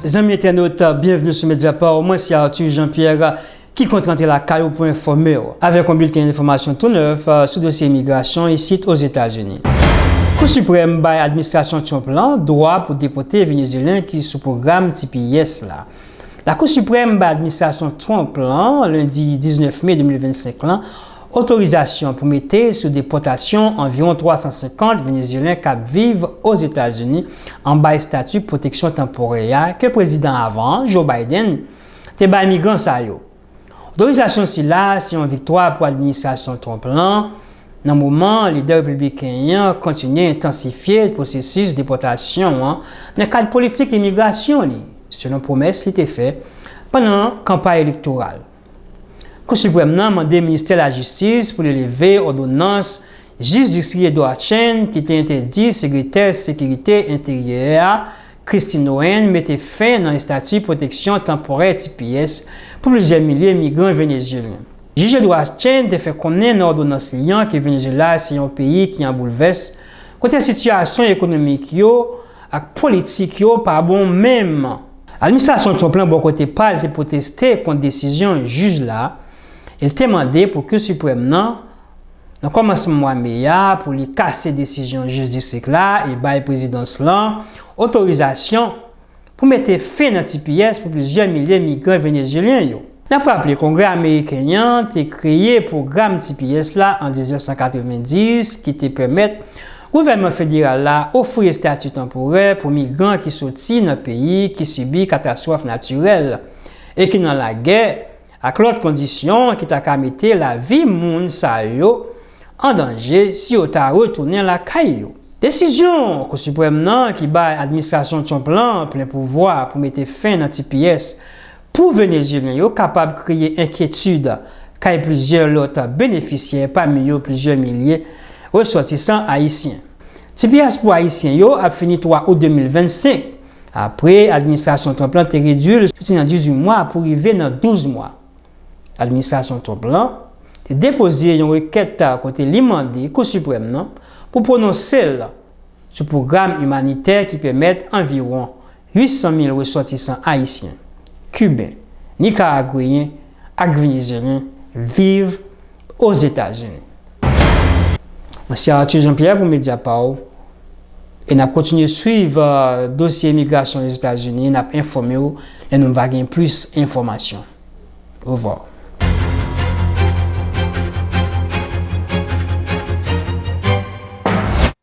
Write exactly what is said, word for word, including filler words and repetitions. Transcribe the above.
Zanmi entènot, byenvni sou Mediapart. Mwen se Arthur Jean-Pierre ki kontan antre lakay ou pou enfòme w avèk yon bilten enfòmasyon tou nèf sou dosye imigrasyon isit Ozetazini. Kou Siprèm bay administrasyon Trump lan dwa pou depòte Venezyelyen ki sou pwogram T P S la. Lakou Siprèm bay administrasyon Trump lan, lendi diznèf me de mil vennsenk lan, otorizasyon pou mete sou depòtasyon anviwon twa san senkant Venezyelyen k ap viv Ozetazini anba estati pwoteksyon tanporè a ke prezidan avan an, Joe Biden, te bay migran sa yo. Otorizasyon sila se yon viktwa pou administrasyon Trump lan, nan moman lidè repibliken an kontinye entansifye pwosesis depòtasyon an nan kad politik imigrasyon li, selon pwomès li te fè pandan kanpay elektoral. Kou Siprèm nan mande Ministè Lajistis pou li leve òdonans jij distrik Edward Chen ki te entèdi Sekretè Sekirite Enteryè a, Kristi Noem, mete fen nan estati pwoteksyon tanporè, T P S, pou plizyè milye migran venezyelyen. Jij Edward Chen te fè konnen nan òdonans li an ke Venezyela se yon peyi ki an boulvès, kote sitiyasyon ekonomik yo ak politik yo pa bon menm. Administrasyon Trump lan, bò kote pa l, te pwoteste kont desizyon jij la. E l te mande pou Kou Siprèm nan, nan kòmansman mwa me a, pou li kase desizyon jij distrik la e bay prezidans lan otorizasyon pou mete fen nan T P S pou plizyè milye migran venezyelyen yo. N ap raple, Kongrè ameriken an te kreye pwogram T P S la an diznèf san katrevenndis, ki te pèmèt gouvènman federal la ofri estati tanporè pou migran ki soti nan peyi ki sibi katastwòf natirèl e ki nan lagè, ak lòt kondisyon ki ta ka mete lavi moun sa yo an danje si yo ta retounen lakay yo. Desizyon Kou Siprèm nan, ki bay administrasyon Trump lan plen pouvwa pou mete fen nan T P S pou Venezyelyen yo, kapab kreye enkyetid kay plizyè lòt benefisyè, pami yo plizyè milye resòtisan ayisyen. T P S pou Ayisyen yo ap fini twa out de mil vennsenk, apre administrasyon Trump lan te redui l soti nan dizuit mwa pou rive nan douz mwa. Administrasyon Trump lan te depoze yon rekèt kote li mande Kou Siprèm nan pou pwononse l sou pwogram imanitè ki pèmèt anviwon uit san mil resòtisan ayisyen, kiben, nikaragweyen ak venezyelyen viv Ozetazini. Mwen se Arthur Jean-Pierre pou Mediapart, e n ap kontinye swiv, euh, dosye imigrasyon Ozetazini, n ap enfòme w lè nou va gen plis enfòmasyon. Au revoir.